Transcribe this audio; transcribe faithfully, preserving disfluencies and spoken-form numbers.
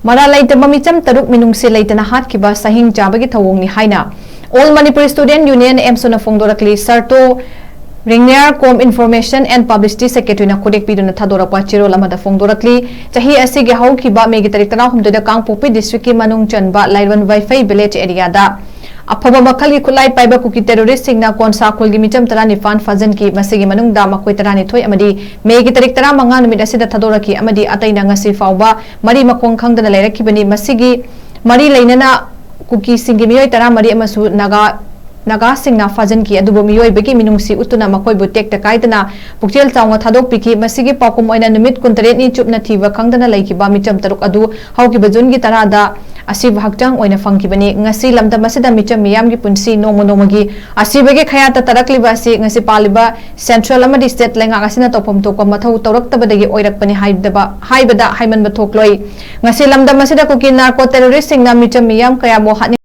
ꯃꯔꯥꯜ ꯂꯩꯇꯕ ꯃꯤꯆꯝ ꯇꯔꯨꯛ ꯃꯤꯅꯨꯡꯁꯤ ꯂꯩꯇꯅ ꯍꯥꯠꯈꯤꯕ ꯁꯍꯤꯡ ꯆꯥꯕꯒꯤ ꯊꯧꯑꯣꯡꯅꯤ ꯍꯥꯏꯅ All Manipur Student Union, ꯑꯦꯝꯁꯨꯅ ꯐꯣꯡꯗꯣꯔꯛꯂꯤ꯫ ꯁꯔꯇꯣ ꯔꯤꯡꯅꯤꯌꯥꯔ Kom Information and Publicity Secretaryꯅ ꯈꯨꯗꯦꯛ ꯄꯤꯗꯨꯅ ꯊꯥꯗꯣꯔꯛꯄ ꯆꯦꯔꯣꯜ ꯑꯃꯗ ꯐꯣꯡꯗꯣꯔꯛꯂꯤ꯫ ꯆꯍꯤ ꯑꯁꯤꯒꯤ ꯍꯧꯈꯤꯕ ꯃꯦꯒꯤ ꯇꯥꯔꯤꯛ ꯇꯔꯥꯍꯨꯝꯗꯣꯏꯗ ꯀꯥꯡꯄꯣꯛꯄꯤ ꯗꯤꯁꯇ꯭ꯔꯤꯛꯀꯤ ꯃꯅꯨꯡ ꯆꯟꯕ ꯂꯥꯏꯔꯣꯟ ꯋꯥꯏꯐꯩ ꯚꯤꯂꯦꯖ ꯑꯦꯔꯤꯌꯥꯗ ꯑꯐꯕ ꯃꯈꯜꯒꯤ ꯈꯨꯠꯂꯥꯏ ꯄꯥꯏꯕ ꯀꯨꯀꯤ ꯇꯦꯔꯣꯔꯤꯁꯁꯤꯡꯅ ꯀꯣꯟꯁꯥ ꯈꯨꯜꯒꯤ ꯃꯤꯆꯝ ꯇꯔꯥꯅꯤꯄꯥꯟ ꯐꯥꯖꯤꯟꯈꯤ꯫ ꯃꯁꯤꯒꯤ ꯃꯅꯨꯡꯗ ꯃꯈꯣꯏ ꯇꯔꯥꯅꯤꯊꯣꯏ ꯑꯃꯗꯤ ꯃꯦꯒꯤ ꯇꯥꯔꯤꯛ ꯇꯔꯥꯃꯉꯥ ꯅꯨꯃꯤꯠ ꯑꯁꯤꯗ ꯊꯥꯗꯣꯔꯛꯈꯤ ꯑꯃꯗꯤ ꯑꯇꯩꯅ ꯉꯁꯤ ꯐꯥꯎꯕ ꯃꯔꯤ ꯃꯈꯣꯡ ꯈꯪꯗꯅ ꯂꯩꯔꯛꯈꯤꯕꯅꯤ꯫ ꯃꯁꯤꯒꯤ ꯃꯔꯤ ꯂꯩꯅꯅ ꯀꯨꯀꯤꯁꯤꯡꯒꯤ ꯃꯤꯑꯣꯏ ꯇꯔꯥꯃꯔꯤ ꯑꯃꯁꯨ ꯅꯥꯒꯥ, ꯅꯥꯒꯥꯁꯤꯡꯅ ꯐꯥꯖꯤꯟꯈꯤ꯫ ꯑꯗꯨꯕꯨ ꯃꯤꯑꯣꯏꯕꯒꯤ ꯃꯤꯅꯨꯡꯁꯤ ꯎꯠꯇꯨꯅ ꯃꯈꯣꯏꯕꯨ ꯇꯦꯛꯇ ꯀꯥꯏꯗꯅ ꯄꯨꯛꯆꯦꯜ ꯆꯥꯎꯅ ꯊꯥꯗꯣꯛꯄꯤꯈꯤ꯫ ꯃꯁꯤꯒꯤ ꯄꯥꯎꯈꯨꯝ ꯑꯣꯏꯅ ꯅꯨꯃꯤꯠ ꯀꯨꯟꯇꯔꯦꯠꯅꯤ ꯆꯨꯞꯅ ꯊꯤꯕ ꯈꯪꯗꯅ ꯂꯩꯈꯤꯕ ꯃꯤꯆꯝ ꯇꯔꯨꯛ ꯑꯗꯨ ꯍꯧꯈꯤꯕ ꯖꯨꯟꯒꯤ ꯇꯔꯥꯗ ꯑꯁꯤꯕ ꯍꯛꯆꯥꯡ ꯑꯣꯏꯅ ꯐꯪꯈꯤꯕꯅꯤ꯫ ꯉꯁꯤ ꯂꯝꯗꯝ ꯑꯁꯤꯗ ꯃꯤꯆꯝ ꯃꯤꯌꯥꯝꯒꯤ ꯄꯨꯟꯁꯤ ꯅꯣꯡꯃ ꯅꯣꯡꯃꯒꯤ ꯑꯁꯤꯕꯒꯤ ꯈꯌꯥꯠꯇ ꯇꯥꯔꯛꯂꯤꯕ ꯑꯁꯤ ꯉꯁꯤ ꯄꯥꯜꯂꯤꯕ ꯁꯦꯟꯇ꯭ꯔꯦꯜ ꯑꯃꯗꯤ ꯁ꯭ꯇꯦꯠ ꯂꯩꯉꯥꯛ ꯑꯁꯤꯅ ꯇꯧꯐꯝ ꯊꯣꯛꯄ ꯃꯊꯧ ꯇꯧꯔꯛꯇꯕꯗꯒꯤ ꯑꯣꯏꯔꯛꯄꯅꯤ ꯍꯥꯏꯗꯕ, ꯍꯥꯏꯕꯗ ꯍꯥꯏꯃꯟꯕ ꯊꯣꯛꯂꯣꯏ꯫ ꯉꯁꯤ ꯂꯝꯗꯝ ꯑꯁꯤꯗ ꯀꯨꯀꯤ ꯅꯥꯔꯀꯣ ꯇꯦꯔꯣꯔꯤꯁꯁꯤꯡꯅ ꯃꯤꯆꯝ ꯃꯤꯌꯥꯝ ꯀꯌꯥꯕꯨ ꯍꯥꯠꯅꯤꯡ